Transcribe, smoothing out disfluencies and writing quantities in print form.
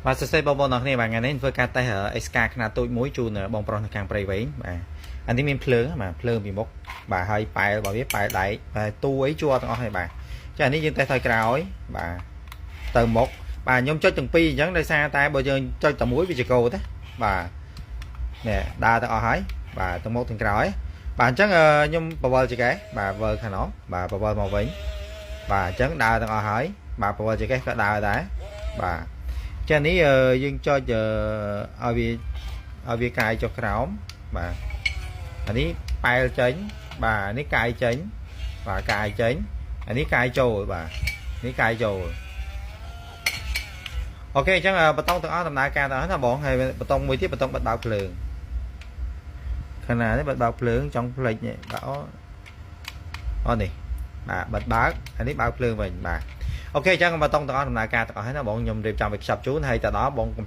បាទសួស្តីបងប្អូនទាំងគ្នាបាទថ្ងៃនេះធ្វើការតេស្តអេសកាខ្នាតតូចមួយជូនបងប្រុសនៅខាងព្រៃវែងបាទអានេះមានភ្លើងបាទភ្លើងពីមុខបាទហើយប៉ែលរបស់វាប៉ែលដែកបាទទូអីជួទាំងអស់ហើយបាទចាអានេះយើងតេស្តថយក្រោយបាទទៅមុខបាទខ្ញុំចុចទាំងពីរអញ្ចឹងដោយសារតែបើយើងចុចតែមួយវាចកោទេបាទនេះដើរទាំងអស់ហើយបាទទាំងមុខទាំងក្រោយបាទអញ្ចឹងខ្ញុំបវលចកេះបាទបវលខាងនោះបាទបវលមកវិញបាទអញ្ចឹងដើរទាំងអស់ហើយបាទបវលចកេះក៏ដើរដែរបាទ ចានេះយើងចុចឲ្យវាកាយចុះក្រោមបាទអានេះប៉ែលចេញបាទនេះកាយចេញបាទកាយចេញអានេះកាយចូលបាទនេះកាយចូល OK អញ្ចឹងបតុងទាំងអស់ដំណើរការទាំងអស់ណាបងហើយបតុងមួយទៀតបតុងបិទបើកភ្លើងខាងណានេះបិទបើកភ្លើងចង់ផ្លេចនេះបាទអូអូនេះបាទបិទបើកអានេះបើកភ្លើងវិញបាទ OK អញ្ចឹងបតុងទាំងអស់ដំណើរការទាំងអស់ហើយណាបងខ្ញុំរៀបចំឲ្យខ្ចប់ជូនហើយទៅដល់បង